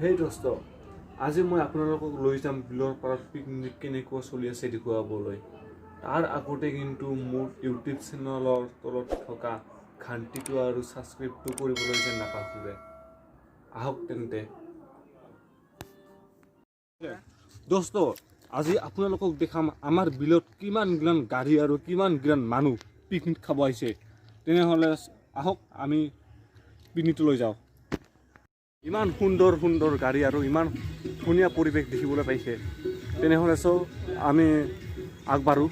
হেই দোস্ত, আজি মই আপোনালোকক লৈ যাম বিলৰ পাৰত পিকনিক কেনেকুৱা চলি আছে দেখুৱাবলৈ। তাৰ আগতে কিন্তু মোৰ ইউটিউব চেনেলৰ তলত থকা ঘাণ্টিটো আৰু ছাবস্ক্ৰাইবটো কৰিবলৈ যেন নাপাহৰে। আহক তেন্তে দোস্ত, আজি আপোনালোকক দেখাম আমাৰ বিলত কিমান গিলান গাড়ী আৰু কিমান গিলান মানুহ পিকনিক খাব আহিছে। তেনেহ'লে আহক আমি পিকনিকটো লৈ যাওঁ। ইমান সুন্দৰ সুন্দৰ গাড়ী আৰু ইমান ধুনীয়া পৰিৱেশ দেখিবলৈ পাইছে। তেনেহ'লে চ' আমি আগবাঢ়ো।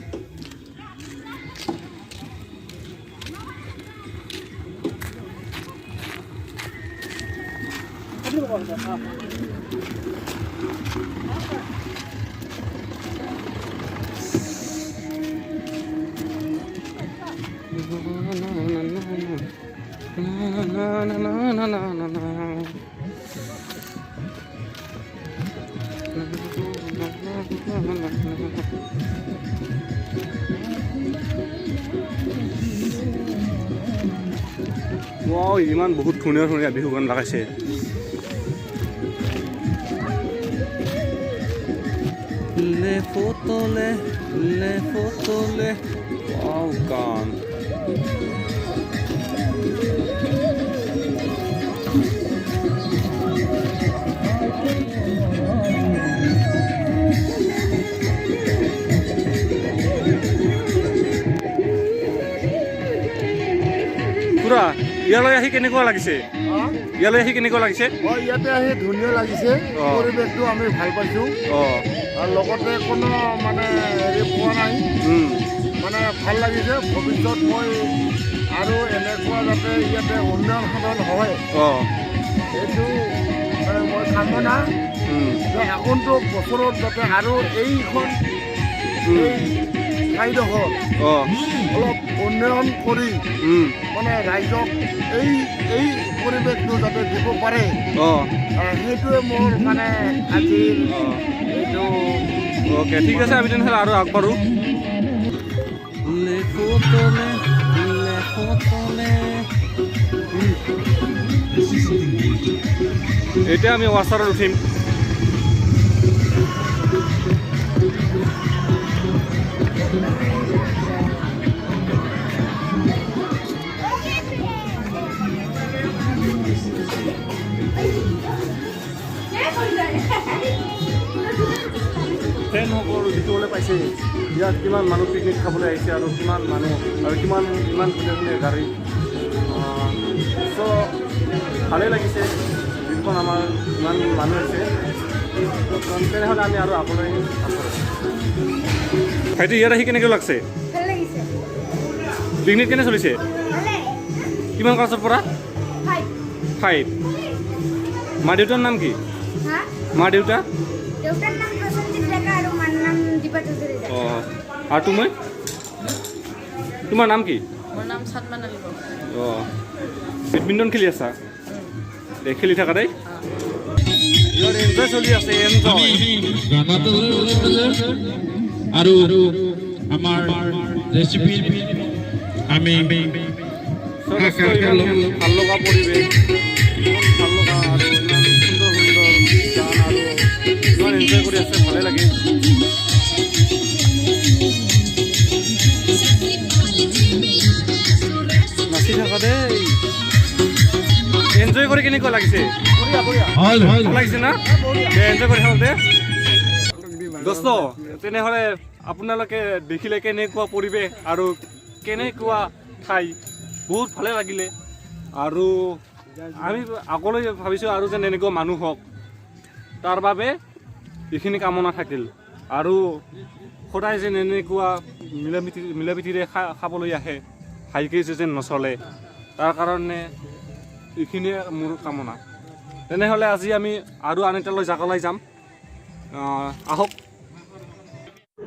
ৱাও, ইমান বহুত ধুনীয়া ধুনীয়া বিহু গান লগাইছে। লে ফটোলে লে ফটোলে, ৱাও গান। খুৰা, ইয়ালৈ আহি কেনেকুৱা লাগিছে? ইয়ালৈ আহি কেনেকুৱা লাগিছে? অঁ, ইয়াতে আহি ধুনীয়া লাগিছে। পৰিৱেশটো আমি ভাল পাইছোঁ। আৰু লগতে কোনো মানে হেৰি পোৱা নাই, মানে ভাল লাগিছে। ভৱিষ্যত মই আৰু এনেকুৱা যাতে ইয়াতে উন্নয়ন সাধন হয়, এইটো মানে মই কামনা যে আগন্তুক বছৰত যাতে আৰু এইখন এই ঠাইডোখৰ অলপ উন্নয়ন কৰি মানে ৰাইজক এই এই পৰিৱেশটো যাতে দিব পাৰে, সেইটোৱে মোৰ মানে আজিৰ এইটো। অ'কে, ঠিক আছে, আমি তেনেহ'লে আৰু আগবাঢ়ো। এতিয়া আমি ৱাচাৰত উঠিম। ফ্ৰেণ্ডসকল দেখিবলৈ পাইছে ইয়াত কিমান মানুহ পিকনিক খাবলৈ আহিছে আৰু কিমান মানুহ আৰু কিমান ইমান ধুনীয়া ধুনীয়া গাড়ী। চ' ভালেই লাগিছে বিলখন, আমাৰ ইমান মানুহ আহিছে। তেনেহ'লে আমি আৰু আগলৈ আগবাঢ়ো। ভাইটি, ইয়াত আহি কেনেকৈ লাগছে? ভাল লাগিছে। পিকনিক কেনে চলিছে? ভালে। কিমান ক্লাছৰ পৰা? 5। 5। মা দেউতাৰ নাম কি? হা? মা দেউতা? দেউতাৰ নাম প্ৰসেনজিৎ ডেকা আৰু মাৰ নাম দীপা চৌধুৰী ডেকা। অঁ, আৰু তুমি, তোমাৰ নাম কি? মোৰ নাম চাদমান আলী বৰা। অঁ, বেডমিণ্টন খেলি আছা? দে, খেলি থাকা দেই। ইয়াত এনজয় চলি আছে, এনজয়। আৰু আমাৰ ৰেচিপি আমি ইমান ভাল লগা পৰিৱেশ, ইমান ভাল লগা আৰু ইমান সুন্দৰ সুন্দৰ গান আৰু ইমান এনজয় কৰি আছে, ভালে লাগে। নাচি থাকা দেই। এনজয় কৰি কেনেকুৱা লাগিছে? ভাল লাগিছে না? এনজয় কৰি থাকোঁতে দোস্ত, তেনেহ'লে আপোনালোকে দেখিলে কেনেকুৱা পৰিৱেশ আৰু কেনেকুৱা ঠাই, বহুত ভালে লাগিলে। আৰু আমি আগলৈ ভাবিছোঁ আৰু যেন এনেকুৱা মানুহ হওক, তাৰ বাবে এইখিনি কামনা থাকিল। আৰু সদায় যেন এনেকুৱা মিলা প্ৰীতিৰে খাবলৈ আহে, হাইকে যেন নচলে, তাৰ কাৰণে এইখিনিয়ে মোৰ কামনা। তেনেহ'লে আজি আমি আৰু আন এটালৈ জাগালৈ যাম। আহক।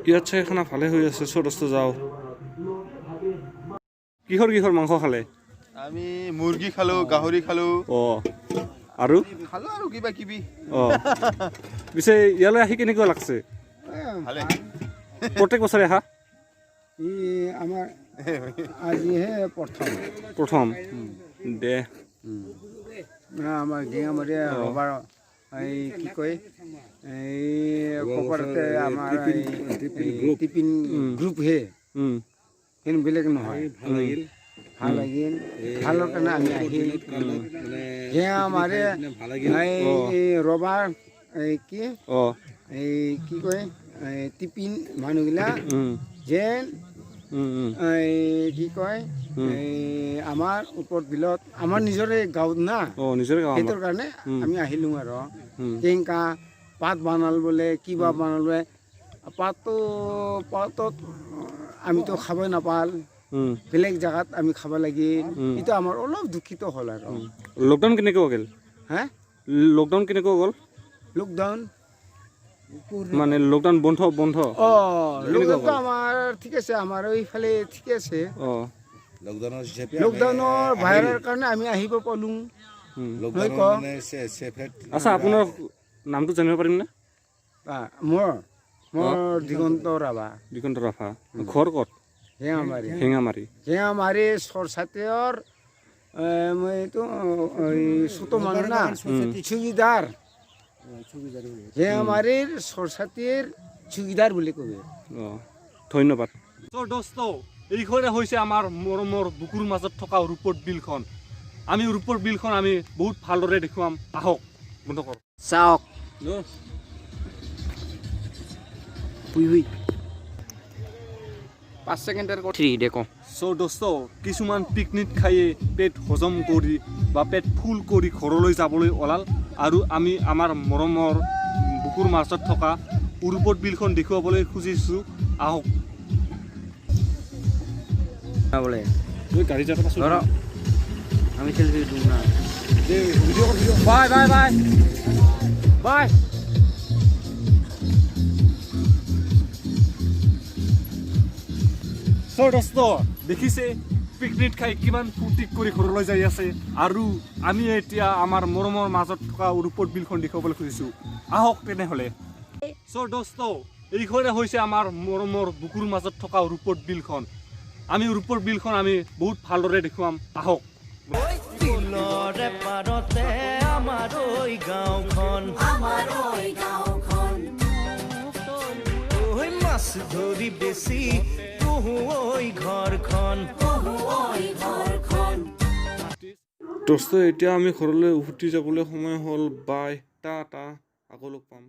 ইয়াত চাগে খানা ভালে হৈ আছে। চ' দোস্ত যাওঁ। কিহৰ কিহৰ মাংস খালে? আমি মুৰ্গী খালো, গাহৰি খালো। অঁ, আৰু? খালো আৰু কিবা কিবি। অঁ, পিছে ইয়ালৈ আহি কেনেকুৱা লাগছে? ভালে। প্ৰত্যেক বছৰে আহা? ই আমাৰ আজিহে প্ৰথম। প্ৰথম দে। মানে আমাৰ ডিঙামাৰীয়া ৰবাৰ। এই কি কয়, এই কপাৰতে আমাৰ টিপিন গ্ৰুপহে, কিন্তু বেলেগ নহয়। ভাল লাগিল, ভালৰ কাৰণে আমি আহিল। সেয়া আমাৰ এই ৰবাৰ এই কি এই কি কয়, এই টিপিন মানুহগিলা যেন এই কি কয়, এই আমাৰ ওপৰত বিলত আমাৰ নিজৰে গাঁৱত না, নিজৰে গাঁও, সেইটোৰ কাৰণে আমি আহিলোঁ। আৰু টেংকা পাত বনাল বোলে, কিবা বনাল বোলে, পাতটো পাতত আমিতো খাবই নাপাল, বেলেগ জেগাত আমি খাব লাগিল। এইটো আমাৰ অলপ দুখিত হ'ল। আৰু লকডাউন কেনেকুৱা গ'ল? হা, লকডাউন কেনেকুৱা গ'ল? লকডাউন মানে লকডাউন বন্ধ বন্ধ। লকডাউনটো আমাৰ ঠিক আছে, আমাৰ এইফালে ঠিকে আছে। লকডাউনৰ বাহিৰৰ কাৰণে আমি আহিব পালোঁ। আচ্ছা, আপোনাৰ নামটো জানিব পাৰিম নে? মোৰ মোৰ দিগন্ত ৰাভা। দিগন্ত ৰাভা, ঘৰ ক'ত? হেঙামাৰী। হেঙামাৰী। হেঙামাৰী চৰচাতিয়ৰ। মই এইটো ছোট মানুহ না, চুকিদাৰ। হেঙামাৰীৰ চৰচাতিৰ চুকিদাৰ বুলি কবি। ধন্যবাদ। দোস্ত, এইখনে হৈছে আমাৰ মৰমৰ বুকুৰ মাজত থকা ৰূপৰ বিলখন। আমি ৰূপৰ বিলখন আমি বহুত ভালদৰে দেখুৱাম। আহক, বন্ধ কৰক। চাওক, 5 ছেকেণ্ডৰ 3 দেখো। চ' দোস্ত, কিছুমান পিকনিক খায়ে পেট হজম কৰি বা পেট ফুল কৰি ঘৰলৈ যাবলৈ ওলাল, আৰু আমি আমাৰ মৰমৰ বুকুৰ মাজত থকা উৰূপত বিলখন দেখুৱাবলৈ খুজিছোঁ। আহক। গাড়ী ধৰ, আমি চেলফি দিওঁ না। Bye bye bye bye. চ' দোস্ত, দেখিছে পিকনিক খাই কিমান ফূৰ্তি কৰি ঘৰলৈ যাই আছে, আৰু আমি এতিয়া আমাৰ মৰমৰ মাজত থকা ৰূপত বিলখন দেখুৱাবলৈ খুজিছোঁ। আহক তেনেহ'লে। চ' দোস্ত, এইখনে হৈছে আমাৰ মৰমৰ বুকুৰ মাজত থকা ৰূপত বিলখন। আমি ৰূপৰ বিলখন আমি বহুত ভালদৰে দেখুৱাম। আহক। দোস্ত, এতিয়া আমি ঘৰলৈ উভতি যাবলৈ সময় হ'ল। বাই, টাটা, আকৌ লগ পাম।